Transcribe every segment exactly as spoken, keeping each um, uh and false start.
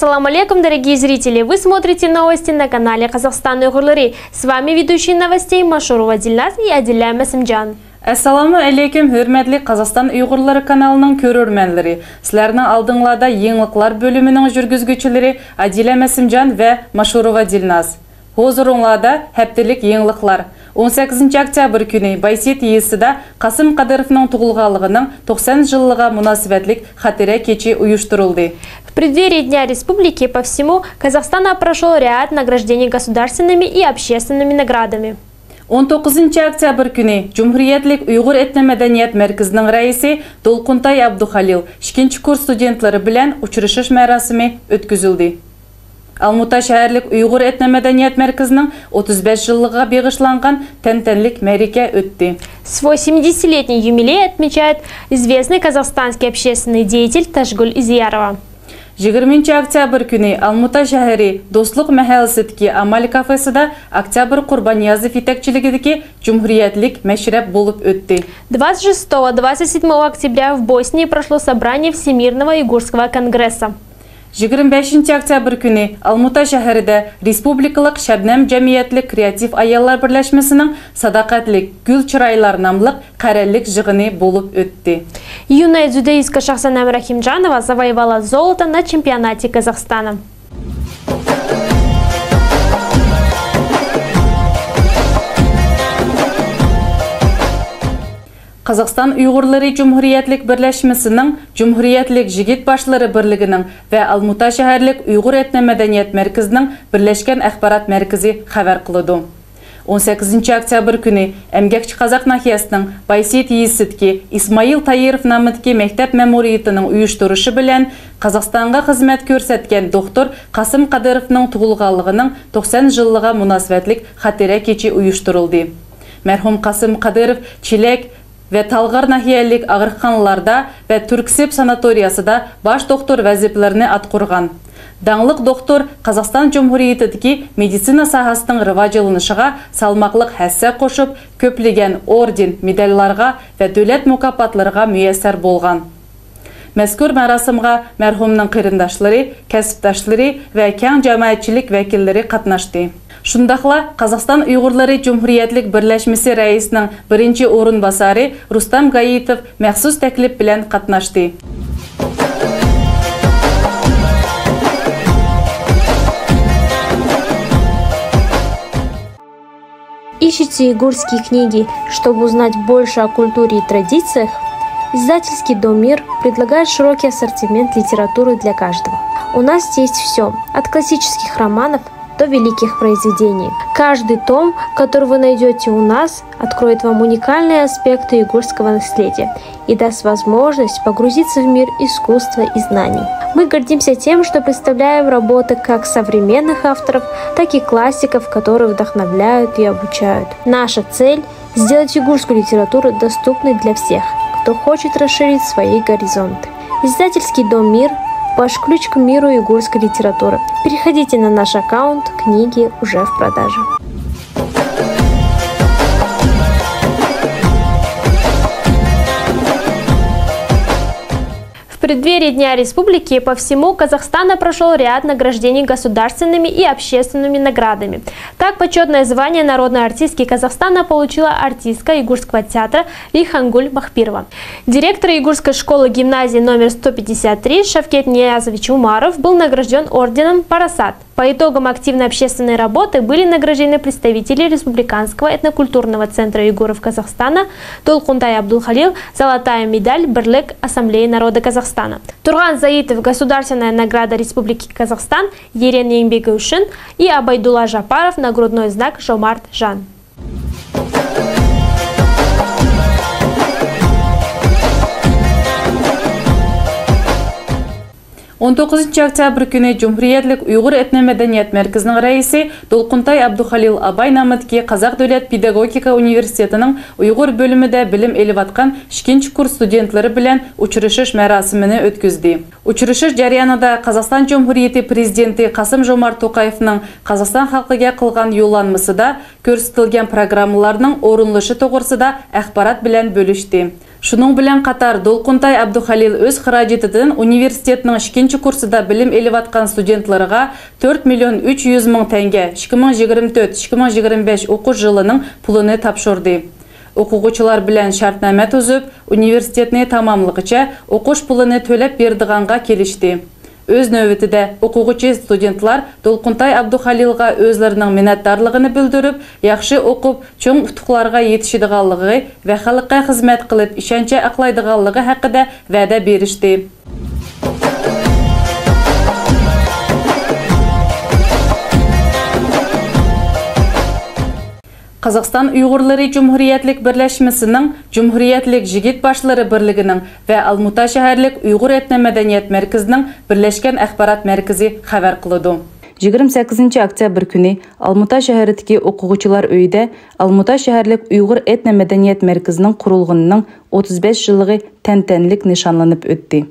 Ассаламу алейкум, дорогие зрители! Вы смотрите новости на канале Казахстан Уйгурлары. С вами ведущие новостей Машурова Дильназ и Адиля Масымджан. ئەسسالامۇ ئەلەيكۇم، ھۆرمەتلىك قازاقىستان ئۇيغۇرلىرى كانالىنىڭ كۆرۈرمەنلىرى. سىلەرنىڭ ئالدىڭلاردا يېڭىلىقلار بۆلۈمىنىڭ جۈرگۈزگۈچىلىرى ئادىلە مەسىمجان ۋە ماشۇروۋا دىلناز. ھۇزۇرۇڭلاردا ھەپتىلىك يېڭىلىقلار. ئون سەككىزىنچى ئۆكتەبىر كۈنى بايسېيىت يېزىسىدا قاسىم قادىروفنىڭ تۇغۇلغانلىقىنىڭ توقسان يىللىقىغا مۇناسىۋەتلىك خاتىرە كېچى ئۇيۇشتۇرۇلدى. В преддверии Дня Республики по всему Казахстану прошёл ряд награждений государственными и общественными наградами. ئون توققۇزىنچى ئۆكتەبىر كۈنى جۇمھۇرىيەتلىك ئۇيغۇر ئېتنو مەدەنىيەت مەركىزىنىڭ رەئىسى دولقۇنتاي ئابدۇخالىل ئىككىنچى كۇرس ستۇدېنتلىرى بىلەن ئۇچرىشىش مەراسىمى ئۆتكۈزۈلدى. ئالمۇتا شەھەرلىك ئۇيغۇر ئېتنو مەدەنىيەت مەركىزىنىڭ ئوتتۇز بەش يىللىقىغا بېغىشلانغان تەنتەنىلىك مەرىكە ئۆتتى. Свой семидесятилетний юбилей отмечает известный казахстанский общественный деятель Ташгуль Изиярова. يىگىرمىنچى ئۆكتەبىر كۈنى ئالمۇتا شەھىرى دوستلۇق مەھەللىسىدىكى ئامال كافېسىدا ئۆكتەبىر قۇرباننىيازوف يېتەكچىلىكىدىكى جۇمھۇرىيەتلىك مەشرەپ بولۇپ ئۆتتى. Двадцать шестого, двадцать седьмого октября в Боснии прошло собрание Всемирного уйгурского конгресса. يىگىرمە بەشىنچى ئۆكتەبىر كۈنى ئالمۇتا شەھىرىدە رېسپۇبلىكىلىق شەبنەم جەمئىيەتلىك كرېئاتىپ ئاياللار بىرلەشمىسىنىڭ ساداقەتلىك گۈل چىرايلار ناملىق قەرەللىك يىغىنى بولۇپ ئۆتتى. Юная дзюдоистка Шахсанам Рахимджанова завоевала золото на чемпионате Казахстана. قازاقىستان ئۇيغۇرلىرى جۇمھۇرىيەتلىك بىرلەشمىسىنىڭ، جۇمھۇرىيەتلىك يىگىت باشلىرى بىرلىكىنىڭ ۋە ئالمۇتا شەھەرلىك ئۇيغۇر ئېتنو مەدەنىيەت مەركىزىنىڭ بىرلەشكەن ئاخبارات مەركىزى خەۋەر قىلىدۇ. ئون سەككىزىنچى ئۆكتەبىر كۈنى ئەمگەكچى قازاق ناھىيەسىنىڭ بايسېيىت يېزىسىدىكى ئىسمائىل تايىروف نامىدىكى مەكتەپ مەمۇرىيىتىنىڭ ئۇيۇشتۇرۇشى بىلەن قازاقىستانغا خىزمەت كۆرسەتكەن دوختۇر قاسىم قادىروفنىڭ تۇغۇلغانلىقىنىڭ توقسان يىللىقىغا مۇناسىۋەتلىك خاتىرە كېچى ئۇيۇشتۇرۇلدى. مەرھۇم قاسىم قادىروف چېلەك ۋە تالغار ناھىيەلىك ئاغرىخانىلاردا ۋە تۈركسىب ساناتورىيەسىدە باش دوختۇر ۋەزىپىلىرىنى ئاتقۇرغان. داڭلىق دوختۇر قازاقىستان جۇمھۇرىيىتىدىكى مېدىتسىنا ساھەسىنىڭ راۋاجلىنىشىغا سالماقلىق ھەسسە قوشۇپ، كۆپلىگەن ئوردېن، مېداللارغا ۋە دۆلەت مۇكاپاتلىرىغا مۇيەسسەر بولغان. مەزكۇر مەراسىمغا مەرھۇمنىڭ قېرىنداشلىرى، كەسىپداشلىرى ۋە كەڭ جامائەتچىلىك ۋەكىللىرى قاتناشتى. شۇنداقلا قازاقىستان ئۇيغۇرلىرى جۇمھۇرىيەتلىك بىرلەشمىسى رەئىسىنىڭ بىرىنچى ئورۇنباسارى رۇستەم گايىتوف مەخسۇس تەكلىپ بىلەن قاتناشتى. Ищете уйгурские книги, чтобы узнать больше о культуре и традициях? Издательский дом «Мир» предлагает широкий ассортимент литературы для каждого. У нас есть все, от классических романов до великих произведений. Каждый том, который вы найдете у нас, откроет вам уникальные аспекты уйгурского наследия и даст возможность погрузиться в мир искусства и знаний. Мы гордимся тем, что представляем работы как современных авторов, так и классиков, которые вдохновляют и обучают. Наша цель — сделать уйгурскую литературу доступной для всех, кто хочет расширить свои горизонты. Издательский дом «Мир», ваш ключ к миру уйгурской литературы. Переходите на наш аккаунт, книги уже в продаже. В преддверии Дня Республики по всему Казахстану прошёл ряд награждений государственными и общественными наградами. Так, почётное звание народной артистки Казахстана получила артистка Уйгурского театра Рейхангуль Махпирова. Директор Уйгурской школы-гимназии номер сто пятьдесят три Шавкет Ниязович Умаров был награждён орденом «Парасат». По итогам активной общественной работы были награждены представители Республиканского этнокультурного центра уйгуров Казахстана Долкунтай Абдулхалил, золотая медаль Бирлик Ассамблеи народа Казахстана, Турган Заитов, государственная награда Республики Казахстан, Ерен еңбегі үшін, и Абайдулла Жапаров, нагрудной знак Жомарт жан. ئون توققۇزىنچى ئۆكتەبىر كۈنى جۇمھۇرىيەتلىك ئۇيغۇر ئېتنو مەدەنىيەت مەركىزىنىڭ رەئىسى دولقۇنتاي ئابدۇخالىل ئاباي نامىدىكى قازاق دۆلەت پېداگوگىكا ئۇنىۋېرسىتېتىنىڭ ئۇيغۇر بۆلۈمىدە بىلىم ئېلىۋاتقان ئىككىنچى كۇرس ستۇدېنتلىرى بىلەن ئۇچرىشىش مەراسىمىنى ئۆتكۈزدى. ئۇچرىشىش جەريانىدا قازاقىستان جۇمھۇرىيىتى پىرېزىدېنتى قاسىم جومارت توقايېۋنىڭ قازاقىستان خەلقىگە قىلغان يوللانمىسىدا كۆرسىتىلگەن پىروگراممىلارنىڭ ئورۇنلىشى توغرىسىدا ئاخبارات بىلەن بۆلۈشتى. شۇنىڭ بىلەن قاتار، دولقۇنتاي ئابدۇخەلىل ئۆز خىراجىتىدىن ئۇنىۋېرسىتېتنىڭ ئىككىنچى كۇرسىدا بىلىم ئېلىۋاتقان ستۇدېنتلىرىغا تۆت مىليون ئۈچ يۈز مىڭ تەڭگە، ئىككى مىڭ يىگىرمە تۆت، ئىككى مىڭ يىگىرمە بەش ئوقۇش يىلىنىڭ پۇلىنى تاپشۇردى. ئوقۇغۇچىلار بىلەن شەرتنامە تۈزۈپ، ئۇنىۋېرسىتېتنى تاماملىغۇچە ئوقۇش پۇلىنى تۆلەپ بېرىدىغانغا كېلىشتى. ئۆز نۆۋىتىدە، ئوقۇغۇچى ستۇدېنتلار دولقۇنتاي ئابدۇخەلىلغا ئۆزلىرىنىڭ مىننەتدارلىقىنى بىلدۈرۈپ، ياخشى ئوقۇپ، چوڭ ئۇتۇقلارغا يېتىشىدىغانلىقى ۋە خەلققە خىزمەت قىلىپ، ئىشەنچ ئاقلايدىغانلىقى ھەققىدە ۋەدە بېرىشتى. قازاقىستان ئۇيغۇرلىرى جۇمھۇرىيەتلىك بىرلەشمىسىنىڭ، جۇمھۇرىيەتلىك يىگىت باشلىرى بىرلىكىنىڭ ۋە ئالمۇتا شەھەرلىك ئۇيغۇر ئېتنو مەدەنىيەت مەركىزىنىڭ بىرلەشكەن ئاخبارات مەركىزى خەۋەر قىلىدۇ. يىگىرمە سەككىزىنچى ئۆكتەبىر كۈنى ئالمۇتا شەھىرىدىكى ئوقۇغۇچىلار ئۆيىدە ئالمۇتا شەھەرلىك ئۇيغۇر ئېتنو مەدەنىيەت مەركىزىنىڭ قۇرۇلغىنىنىڭ ئوتتۇز بەش يىللىقى تەنتەنىلىك نىشانلىنىپ ئۆتتى.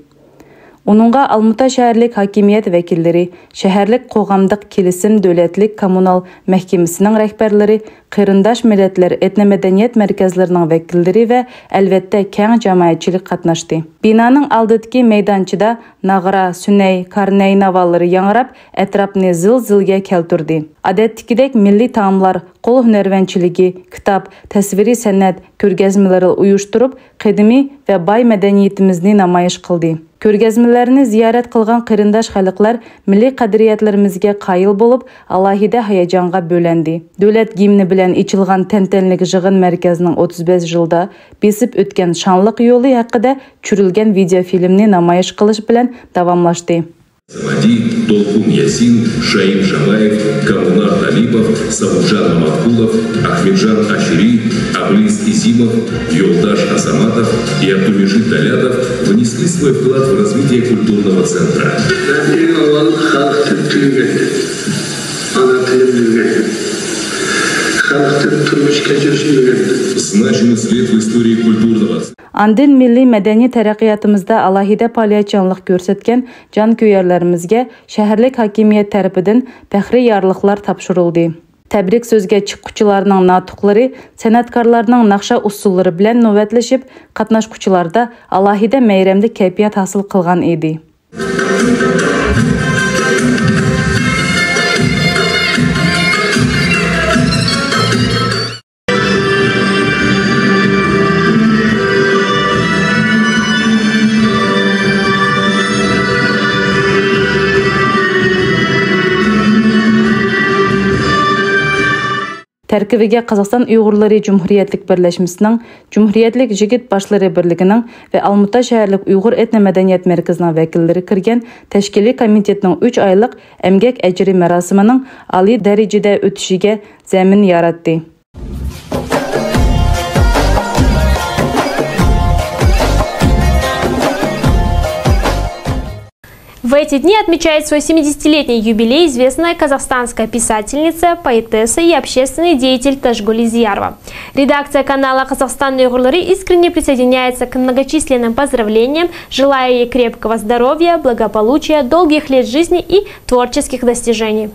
ئۇنىڭغا ئالمۇتا شەھەرلىك ھاكىمىيەت ۋەكىللىرى، شەھەرلىك قوغامدىق كېلىسىم دۆلەتلىك كوممۇنال مەھكىمىسىنىڭ رەھبەرلىرى، قېرىنداش مىللەتلەر ئېتنو مەدەنىيەت مەركەزلىرىنىڭ ۋەكىللىرى ۋە ئەلۋەتتە كەڭ جامائەتچىلىك قاتناشتى. بىنانىڭ ئالدىدىكى مەيدانچىدا ناغرا، سۈنەي، كارنەي ناۋالىرى ياڭراپ، ئەتراپنى زىل-زىلگە كەلتۈردى. ئادەتتىكىدەك مىللىي تائاملار، قول ھۈنەرۋەنچىلىكى، كىتاب، تەسۋىرىي سەنئەت كۆرگەزمىلىرى ئۇيۇشتۇرۇپ، قەدىمىي ۋە باي مەدەنىيىتىمىزنى نامايىش قىلدى. كۆرگەزمىلەرنى زىيارەت قىلغان قېرىنداش خەلقلەر مىللىي قەدرىيەتلىرىمىزگە قايىل بولۇپ، ئالاھىدە ھاياجانغا بۆلەندى. دۆلەت گىمنى بىلەن ئېچىلغان تەنتەنىلىك يىغىن مەركەزنىڭ ئوتتۇز بەش يىلدا بېسىپ ئۆتكەن شانلىق يولى ھەققىدە چۈشۈرۈلگەن ۋىدېئو فىلىمنى نامايىش قىلىش بىلەن داۋاملاشتى. Самади, Толкун Ясин, Шаим Жабаев, Коммунар Талипов, Сабуржан Маматкулов, Ахмеджан Ашири, Аблиз Изимов, Ёлдаш Асаматов и Абдумежит Талятов внесли свой вклад в развитие культурного центра. Мин эң авал халык тилин билген, ана тилин билген, халык тилин турмуш кечиришин билген. Значимый след в истории культурного центра. ئاندىن مىللىي مەدەنىي تەرەققىياتىمىزدا ئالاھىدە پائالىيەتچانلىق كۆرسەتكەن جانكۆيەرلىرىمىزگە شەھەرلىك ھاكىمىيەت تەرىپىدىن پەخرىي يارلىقلار تاپشۇرۇلدى. تەبرىك سۆزگە چىققۇچىلارنىڭ ناتۇقلىرى، سەنئەتكارلارنىڭ ناخشا ئۇسسۇللىرى بىلەن نۆۋەتلىشىپ، قاتناشقۇچىلاردا ئالاھىدە مەيرەملىك كەيپىيات ھاسىل قىلغان ئىدى. تەركىبىگە قازاقىستان ئۇيغۇرلىرى جۇمھۇرىيەتلىك بىرلەشمىسىنىڭ، جۇمھۇرىيەتلىك يىگىت باشلىرى بىرلىكىنىڭ ۋە ئالمۇتا شەھەرلىك ئۇيغۇر ئېتنو مەدەنىيەت مەركىزىنىڭ ۋەكىللىرى كىرگەن تەشكىلىي كومىتېتنىڭ ئۈچ ئايلىق ئەمگەك ئەجرى مۇراسىمىنىڭ ئالىي دەرىجىدە ئۆتۈشىگە زەمىن ياراتتى. В эти дни отмечает свой семидесятилетний юбилей известная казахстанская писательница, поэтесса и общественный деятель Ташгуль Изиярова. Редакция канала «Казахстан уйгурлары» искренне присоединяется к многочисленным поздравлениям, желая ей крепкого здоровья, благополучия, долгих лет жизни и творческих достижений.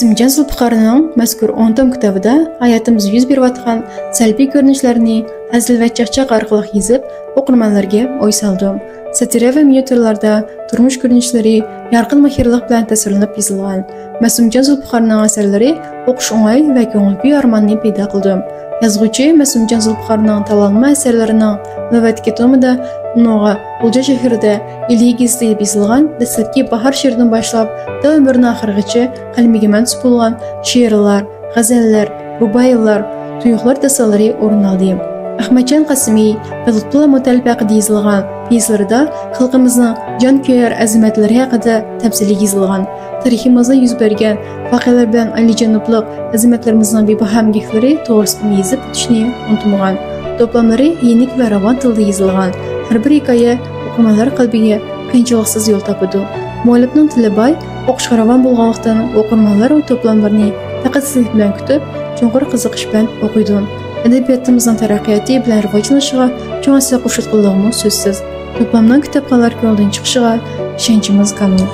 مەسۇمجان زۇلپىقارنىڭ مەزكۇر ئون توم كىتابىدا ھاياتىمىزدا يۈز بېرىۋاتقان سەلبىي كۆرۈنۈشلەرنى ھەزىل ۋە چاقچاق ئارقىلىق يېزىپ، ئوقۇرمەنلەرگە ئوي سالدىم. ساتىرا ۋە مىنىياتيۇرىلاردا تۇرمۇش كۆرۈنۈشلىرى يارقىن ماھىرلىق بىلەن تەسۋىرلىنىپ يېزىلغان. مەسۇمجان زۇلپىقارنىڭ ئەسەرلىرى ئوقۇش ئوڭاي ۋە كۆڭۈل كۆيەر ئارماننى پەيدا قىلدى. يازغۇچى مەسۇمجان زۇلپىقارنىڭ تاللانما ئەسەرلىرىنىڭ نۆۋەتتىكى تومىدا ئۇنىڭغا غۇلجا شەھىرىدە ئىلى گېزىتىگە يېزىلغان دەسلەپكى باھار شېئىرىدىن باشلاپ، تا ئۆمرىنىڭ ئاخىرىغىچە قەلىمىگە مەنسۇپ بولغان شېئىرلار، غەزەللەر، رۇبائىيلار، تۇيۇقلار داستانلىرى ئورۇن ئالدى. ئەخمەتجان قاسىمى ۋە لۇتپۇللا مۇتەللىپ ھەققىدە يېزىلغان پيېسىلىرىدا خەلقىمىزنىڭ جانكۆيەر ئەزىمەتلىرى ھەققىدە تەپسىلىي يېزىلغان. تارىخىمىزدا يۈز بەرگەن ۋەقەلەر بىلەن ئالىيجانابلىق ئەزىمەتلىرىمىزنىڭ بىباھا ئەمگەكلىرى توغرىسىدىمۇ يېزىپ ئۆتۈشنى ئۇنتۇمىغان. توپلاملىرى يېنىك ۋە راۋان تىلدا يېزىلغان. ھەر بىر ھېكايە ئوقۇرمەنلەر قەلبىگە قىيىنچىلىقسىز يول تاپىدۇ. مۇئەللىپنىڭ تىلى باي، ئوقۇشقا راۋان بولغانلىقتىن، ئوقۇرمەنلەر ئۇ توپلاملىرىنى پەقەت سىزنىڭ بىلەن كۈتۈپ، چوڭقۇر قىزىقىش بىلەن ئوقۇيدۇ. ئەدەبىياتىمىزنىڭ تەرەققىياتى بىلەن راۋاجلىنىشىغا چوڭ ھەسسە قوشۇۋاتقانلىقىمۇ سۆزسىز. توپلامنىڭ كىتابخانلار كۆڭلىدىن چىقىشىغا ئىشەنچىمىز كامىل.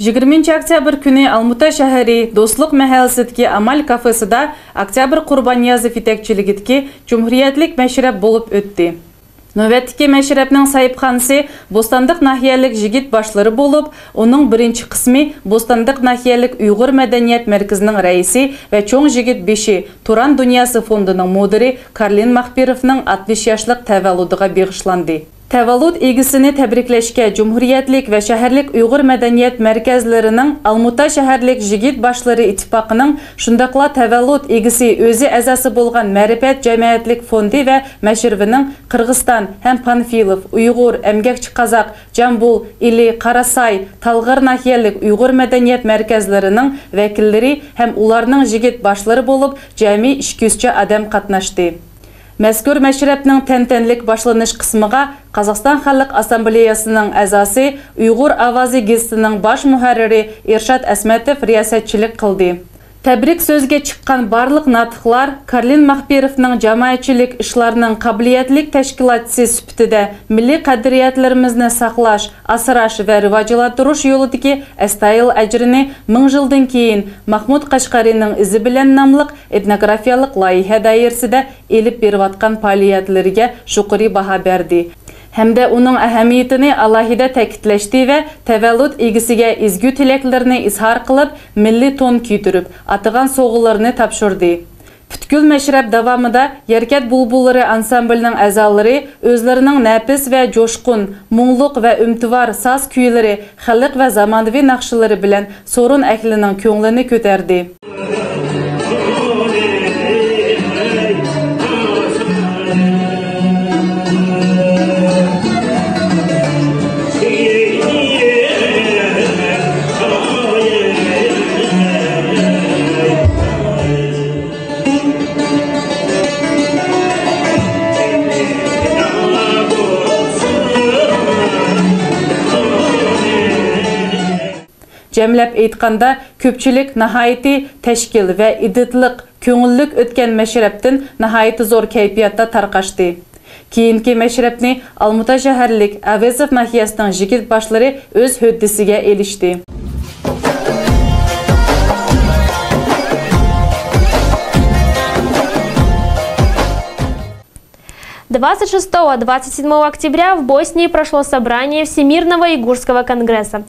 يىگىرمىنچى ئۆكتەبىر كۈنى ئالمۇتا شەھىرى دوستلۇق مەھەللىسىدىكى ئامال كافېسىدا ئۆكتەبىر قۇرباننىيازوف يېتەكچىلىكىدىكى جۇمھۇرىيەتلىك مەشرەپ بولۇپ ئۆتتى. نۆۋەتتىكى مەشرەپنىڭ ساھىبخانىسى بوستاندىق ناھىيەلىك يىگىت باشلىرى بولۇپ، ئۇنىڭ بىرىنچى قىسمى بوستاندىق ناھىيەلىك ئۇيغۇر مەدەنىيەت مەركىزىنىڭ رەئىسى ۋە چوڭ يىگىت بېشى، تۇران دۇنياسى فوندىنىڭ مۇدىرى كارلىن ماخپىروفنىڭ ئاتمىش ياشلىق تەۋەللۇدىغا بېغىشلاندى. تەۋەللۇد ئىگىسىنى تەبرىكلەشكە جۇمھۇرىيەتلىك ۋە شەھەرلىك ئۇيغۇر مەدەنىيەت مەركەزلىرىنىڭ، ئالمۇتا شەھەرلىك يىگىت باشلىرى ئىتتىپاقىنىڭ، شۇنداقلا تەۋەللۇد ئىگىسى ئۆزى ئەزاسى بولغان مەرىپەت جەمئىيەتلىك فوندى ۋە مەشرىۋىنىڭ قىرغىزىستان ھەم پانفىلوف، ئۇيغۇر، ئەمگەكچى قازاق، جامبۇل، ئىلى، قاراساي، تالغار ناھىيەلىك ئۇيغۇر مەدەنىيەت مەركەزلىرىنىڭ ۋەكىللىرى ھەم ئۇلارنىڭ يىگىت باشلىرى بولۇپ، جەمئىي ئىككى يۈزچە ئادەم قاتناشتى. مەزكۇر مەشرەپنىڭ تەنتەنىلىك باشلىنىش قىسمىغا قازاقىستان خەلق ئاسسامبلېيەسىنىڭ ئەزاسى، ئۇيغۇر ئاۋازى گېزىتىنىڭ باش مۇھەررىرى ئىرشات ئەسمەتوف رىياسەتچىلىك قىلدى. تەبرىك سۆزگە چىققان بارلىق ناتىقلار كارلىن ماخپىروفنىڭ جامائەتچىلىك ئىشلارنىڭ قابىلىيەتلىك تەشكىلاتچىسى سۈپىتىدە مىللىي قەدرىيەتلىرىمىزنى ساقلاش، ئاسراش ۋە راۋاجلاندۇرۇش يولىدىكى ئەستايىدىل ئەجرىنى مىڭ يىلدىن كېيىن ماخمۇد قەشقەرىنىڭ ئىزى بىلەن ناملىق ئېتنوگرافىيەلىك لايىھە دائىرىسىدە ئېلىپ بېرىۋاتقان پائالىيەتلىرىگە يۇقىرى باھا بەردى ھەمدە ئۇنىڭ ئەھمىيىتىنى ئالاھىدە تەكىتلەشتى ۋە تەۋەللۇد ئىگىسىگە ئىزگۈ تىلەكلىرىنى ئىزھار قىلىپ، مىللىي تون كىيدۈرۈپ، ئاتىغان سوۋغىلىرىنى تاپشۇردى. پۈتكۈل مەشرەپ داۋامىدا يەركەنت بۇلبۇللىرى ئانسامبىلىنىڭ ئەزالىرى ئۆزلىرىنىڭ نەپىس ۋە جوشقۇن، مۇڭلۇق ۋە ئۈمىدۋار ساز كۈيلىرى، خەلق ۋە زامانىۋى ناخشىلىرى بىلەن سورۇن ئەھلىنىڭ كۆڭلىنى كۆتەردى. جەملەپ ئېيتقاندا، كۆپچىلىك ناھايىتى تەشكىل ۋە ئىدىتلىق، كۆڭۈللۈك ئۆتكەن مەشرەپتىن ناھايىتى زور كەيپىياتتا تارقاشتى. كېيىنكى مەشرەپنى ئالمۇتا شەھەرلىك ئەۋەزوف ناھىيەسىنىڭ يىگىت باشلىرى ئۆز ھۆددىسىگە ئېلىشتى. Двадцать шестого, двадцать седьмого октября в Боснии прошло собрание Всемирного уйгурского конгресса.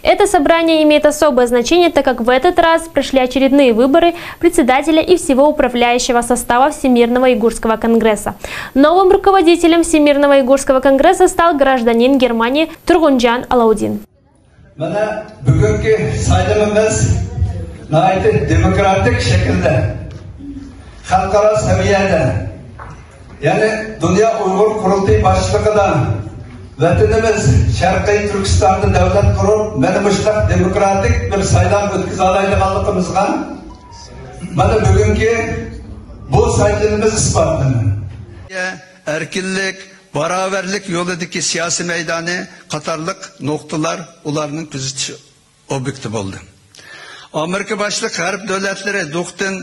Это собрание имеет особое значение, так как в этот раз прошли очередные выборы председателя и всего управляющего состава Всемирного уйгурского конгресса. Новым руководителем Всемирного уйгурского конгресса стал гражданин Германии Тургунжан Алаудин. مانا بۈگۈنكى سايلىمىمىز ناھايىتى دېموكراتىك شەكىلدە، خەلقئارا سەۋىيەدە، يەنى دۇنيا ئۇيغۇر قۇرۇلتىيى باشچىلىقىدا ۋەتىنىمىز شەرقىي تۈركىستاندا دۆلەت قۇرۇپ، مانا مۇشۇنداق دېموكراتىك بىر سايلام ئۆتكۈزەلەيدىغانلىقىمىزغا مانا بۈگۈنكى بۇ سايلىمىمىز ئىسپاتلىنىدۇ. ئەركىنلىك، باراۋەرلىك يولىدىكى سىياسىي مەيدانى قاتارلىق نۇقتىلار ئۇلارنىڭ كۆزىتىش ئوبيېكتى بولدى. ئامېرىكا باشلىق غەرب دۆلەتلىرى دۇقتىن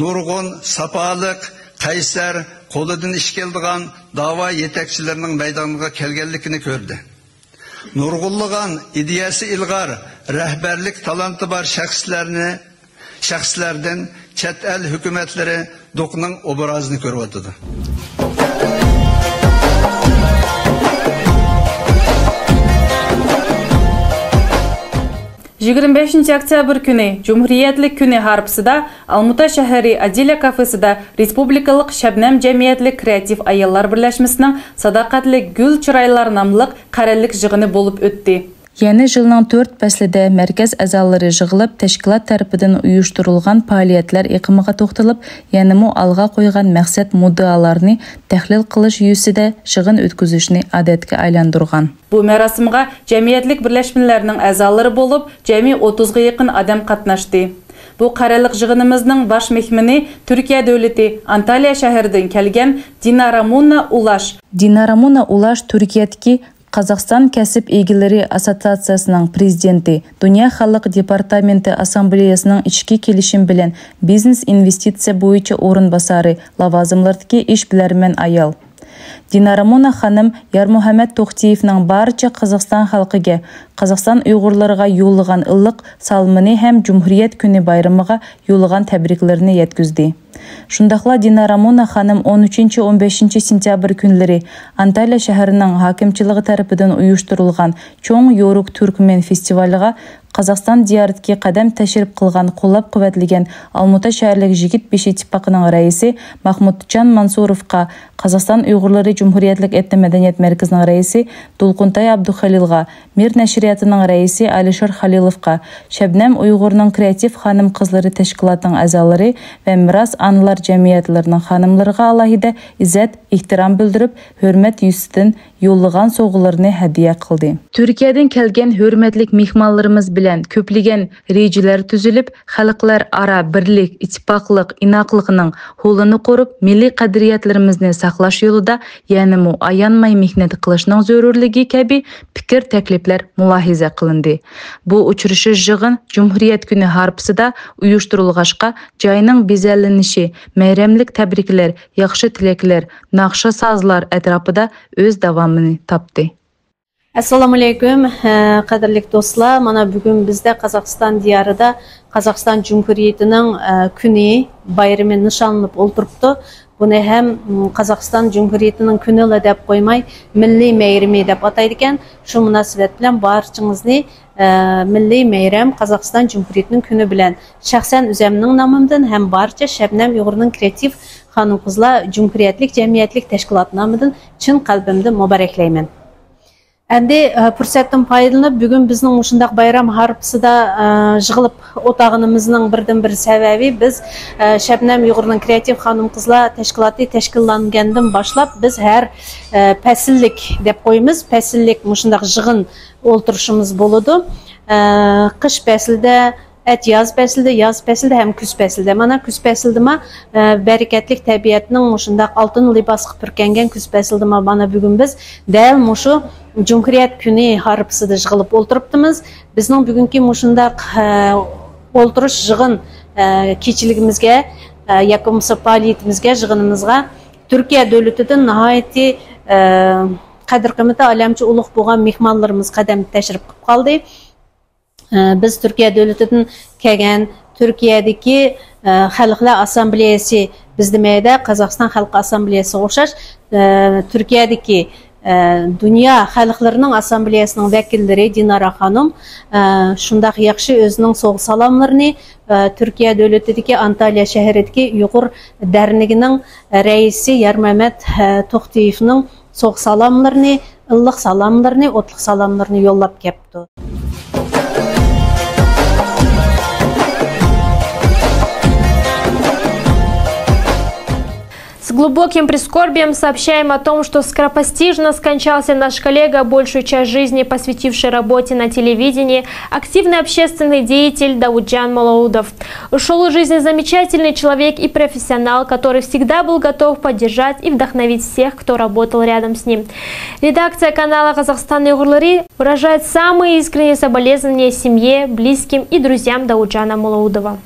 نۇرغۇن ساپالىق، قەيسەر، قولىدىن ئىش كېلىدىغان داۋا يېتەكچىلىرىنىڭ مەيدانغا كەلگەنلىكىنى كۆردى. نۇرغۇنلىغان ئىدىيەسى ئىلغار، رەھبەرلىك تالانتى بار شەخسلەرنى شەخسلەردىن چەت ئەل ھۆكۈمەتلىرى دۇقنىڭ ئوبرازىنى كۆرۈۋاتىدۇ. يىگىرمە بەشىنچى ئۆكتەبىر كۈنى جۇمھۇرىيەتلىك كۈنى ھارپىسىدا ئالمۇتا شەھىرى ئادىلە كافېسىدا رېسپۇبلىكىلىق شەبنەم جەمئىيەتلىك كرېئاتىپ ئاياللار بىرلەشمىسىنىڭ ساداقەتلىك گۈل چىرايلار ناملىق قەرەللىك يىغىنى بولۇپ ئۆتتى. يەنى يىلنىڭ تۆت پەسلىدە مەركەز ئەزالىرى يىغىلىپ، تەشكىلات تەرىپىدىن ئۇيۇشتۇرۇلغان پائالىيەتلەر ئېقىمىغا توختىلىپ، يەنىمۇ ئالغا قويغان مەقسەت مۇددىئالارنى تەھلىل قىلىش يۈزىسىدە يىغىن ئۆتكۈزۈشنى ئادەتكە ئايلاندۇرغان. بۇ مەراسىمغا جەمئىيەتلىك بىرلەشمىلەرنىڭ ئەزالىرى بولۇپ، جەمئىي ئوتتۇزغا يېقىن ئادەم قاتناشتى. بۇ قەرەللىك يىغىنىمىزنىڭ باش مېھمىنى تۈركىيە دۆلىتى ئانتاليا شەھىرىدىن كەلگەن دىنارا مۇنا ئۇلاش. دىنارا مۇنا ئۇلاش تۈركىيەدىكى قازاقىستان كەسىپ ئىگىلىرى ئاسسوتسىياتسىيەسىنىڭ پرېزىدېنتى، دۇنيا خەلق دېپارتامېنتى ئاسسامبلېيەسىنىڭ ئىچكى كېلىشىم بىلەن بىزنېس ئىنۋېستىتسىيە بويىچە ئورۇنباسارى لاۋازىملىرىدىكى ئىشبىلەرمەن ئايال دىنارا مونا خانىم يارمۇھەممەت توختىيېۋنىڭ بارچە قازاقىستان خەلقىگە، قازاقىستان ئۇيغۇرلىرىغا يوللىغان ئىللىق سالىمىنى ھەم جۇمھۇرىيەت كۈنى بايرىمىغا يوللىغان تەبرىكلىرىنى يەتكۈزدى. شۇنداقلا دىنارا مونا خانىم ئون ئۈچىنچى، ئون بەشىنچى سېنتيابىر كۈنلىرى ئانتالىيە شەھىرىنىڭ ھاكىمچىلىقى تەرىپىدىن ئۇيۇشتۇرۇلغان چوڭ يورۇك تۈركمەن فېستىۋالىغا قازاقىستان دىيارىدىكى قەدەم تەشرىپ قىلغان قوللاپ-قۇۋۋەتلىگەن ئالمۇتا شەھەرلىك يىگىت بېشى ئىتتىپاقىنىڭ رەئىسى ماخمۇتجان مانسۇروفقا، قازاقىستان ئۇيغۇرلىرى جۇمھۇرىيەتلىك ئېتنو مەدەنىيەت مەركىزىنىڭ رەئىسى دولقۇنتاي ئابدۇخېلىلغا، مىر نەشرىياتىنىڭ رەئىسى ئالىشىر خالىلوفقا، شەبنەم ئۇيغۇرنىڭ كرېئاتىپ خانىم-قىزلىرى تەشكىلاتىنىڭ ئەزالىرى ۋە مىراس ئانىلار جەمئىيەتلىرىنىڭ خانىملىرىغا ئالاھىدە ئىززەت، ئېھتىرام بىلدۈرۈپ، ھۆرمەت يۈزىسىدىن يوللىغان سوۋغىلىرىنى ھەدىيە قىلدى. تۈركىيەدىن كەلگەن ھۆرمەتلىك مېھمانلىرىمىز بىلەن كۆپلىگەن رېجىلەر تۈزۈلۈپ، خەلقلەر ئارا بىرلىك، ئىتتىپاقلىق، ئىناقلىقنىڭ ھولىنى قۇرۇپ، مىللىي قەدرىيەتلىرىمىزنى ساقلاش يولىدا يەنىمۇ ئايانماي مېھنەت قىلىشنىڭ زۆرۈرلۈكى كەبى پىكىر، تەكلىپلەر مۇلاھىزە قىلىندى. بۇ ئۇچرىشىش يىغىن جۇمھۇرىيەت كۈنى ھارپىسىدا ئۇيۇشتۇرۇلغاچقا، جاينىڭ بېزەنلىنىشى، مەيرەملىك تەبرىكلەر، ياخشى تىلەكلەر، ناخشا-سازلار ئەتراپىدا ئۆز داۋامىنى تاپتى. ئەسسالامۇئەلەيكۇم، ھە، قەدىرلىك دوستلار. مانا بۈگۈن بىزدە قازاقىستان دىيارىدا قازاقىستان جۇمھۇرىيىتىنىڭ، ئە، كۈنى، بايرىمى نىشانلىنىپ ئولتۇرۇپتۇ. بۇنى ھەم، م، قازاقىستان جۇمھۇرىيىتىنىڭ كۈنىلا دەپ قويماي، مىللىي مەيرىمى دەپ ئاتايدىكەن. شۇ مۇناسىۋەت بىلەن بارچىڭىزنى، ئە، مىللىي مەيرەم، قازاقىستان جۇمھۇرىيىتىنىڭ كۈنى بىلەن شەخسەن ئۆزەمنىڭ نامىمدىن ھەم بارچە شەبنەم ئۇيغۇرنىڭ كرېئاتىپ خانىم-قىزلار جۇمھۇرىيەتلىك جەمئىيەتلىك تەشكىلاتى نامىدىن چىن قەلبىمدىن مۇبارەكلەيمەن. ئەمدى، ئە، پۇرسەتتىن پايدىلىنىپ، بۈگۈن بىزنىڭ مۇشۇنداق بايرام ھارپىسىدا، ئە، يىغىلىپ ئولتۇرغىنىمىزنىڭ بىردىنبىر سەۋەبى، بىز، ئە، شەبنەم ئۇيغۇرنىڭ كرېئاتىپ خانىم-قىزلار تەشكىلاتى تەشكىللەنگەندىن باشلاپ، بىز ھەر، ئە، پەسىللىك دەپ قويىمىز، پەسىللىك مۇشۇنداق يىغىن ئولتۇرۇشىمىز بولىدۇ. ئە، قىش پەسلىدە، ئەت ياز پەسلىدە، ياز پەسلىدە ھەم كۈز پەسلىدە. مانا كۈز پەسلىدىما، ئە، بەرىكەتلىك تەبىئەتنىڭ مۇشۇنداق ئالتۇن لىباسقا پۈركەنگەن كۈز پەسلىدىما مانا بۈگۈن بىز دەل مۇشۇ جۇمھۇرىيەت كۈنى ھارپىسىدا يىغىلىپ ئولتۇرۇپتىمىز. بىزنىڭ بۈگۈنكى مۇشۇنداق، ئە، ئولتۇرۇش يىغىن، ئە، كېچىلىكىمىزگە، ئە، ياكى بولمىسا پائالىيىتىمىزگە، يىغىنىمىزغا تۈركىيە دۆلىتىدىن ناھايىتى، ئە، قەدىر-قىممىتى ئالەمچە ئۇلۇغ بولغان مېھمانلىرىمىز قەدەم تەشرىپ قىلىپ قالدى. ئە، بىز تۈركىيە دۆلىتىدىن كەلگەن، تۈركىيەدىكى، ئە، خەلقلەر ئاسسامبلېيەسى، بىزدە مەيدە قازاقىستان خەلق ئاسسامبلېيەسىگە ئوخشاش، ئە، تۈركىيەدىكى، ئە، دۇنيا خەلقلىرىنىڭ ئاسسامبلېيەسىنىڭ ۋەكىللىرى دىنارا خانىم، ئە، شۇنداق ياخشى ئۆزىنىڭ سوۋغا سالاملىرىنى، ئە، تۈركىيە دۆلىتىدىكى ئانتالىيە شەھىرىدىكى ئۇيغۇر دەرنىكىنىڭ رەئىسى يارمەمەت، ئە، توختىيېۋنىڭ سوغ سالاملىرىنى، ئىللىق سالاملىرىنى، ئوتلۇق سالاملىرىنى يوللاپ كەپتۇ. С глубоким прискорбием сообщаем о том, что скоропостижно скончался наш коллега, большую часть жизни посвятивший работе на телевидении, активный общественный деятель Даудджан Малоудов. Ушёл из жизни замечательный человек и профессионал, который всегда был готов поддержать и вдохновить всех, кто работал рядом с ним. Редакция канала «Казахстан Уйгурлары» выражает самые искренние соболезнования семье, близким и друзьям Дауджана Мулаудова.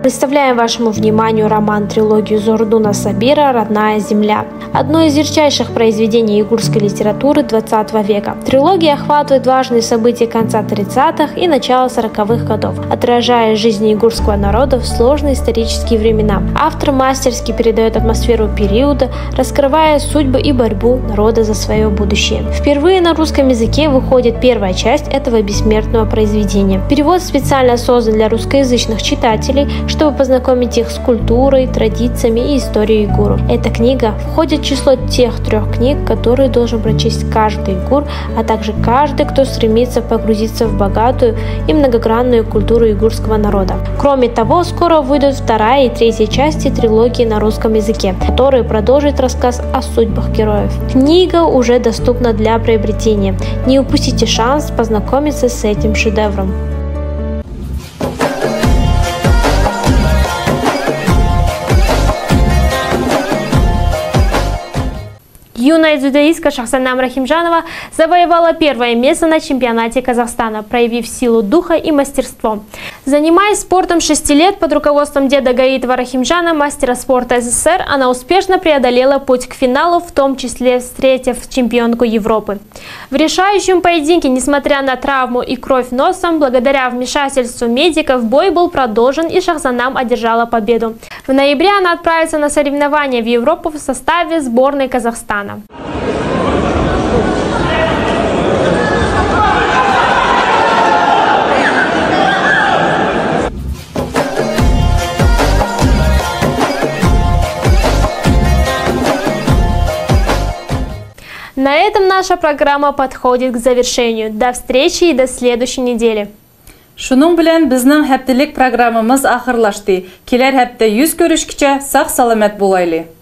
Представляем вашему вниманию роман-трилогию Зурдуна Сабира «Родная земля». Одно из ярчайших произведений уйгурской литературы двадцатого века. Трилогия охватывает важные события конца тридцатых и начала сороковых годов, отражая жизнь уйгурского народа в сложные исторические времена. Автор мастерски передаёт атмосферу периода, раскрывая судьбу и борьбу народа за своё будущее. Впервые на русском языке выходит первая часть этого бессмертного произведения. Перевод специально создан для русскоязычных читателей, чтобы познакомить их с культурой, традициями и историей уйгуров. Эта книга входит в число тех трёх книг, которые должен прочесть каждый уйгур, а также каждый, кто стремится погрузиться в богатую и многогранную культуру уйгурского народа. Кроме того, скоро выйдут вторая и третья части трилогии на русском языке, которая продолжит рассказ о судьбах героев. Книга уже доступна для приобретения. Не упустите шанс познакомиться с этим шедевром. Юная дзюдоистка Шахзанам Рахимжанова завоевала первое место на чемпионате Казахстана, проявив силу духа и мастерство. Занимаясь спортом шести лет под руководством деда Гаитова Рахимжана, мастера спорта С С С Р, она успешно преодолела путь к финалу, в том числе встретив чемпионку Европы. В решающем поединке, несмотря на травму и кровь носом, благодаря вмешательству медиков бой был продолжен и Шахзанам одержала победу. В ноябре она отправится на соревнования в Европу в составе сборной Казахстана. На этом наша программа подходит к завершению. До встречи и до следующей недели. شۇنىڭ بىلەن بىزنىڭ ھەپتىلىك پروگراممىمىز ئاخىرلاشتى. كېلەر ھەپتە يۈز كۆرۈشكىچە ساق-سالامەت بولايلى.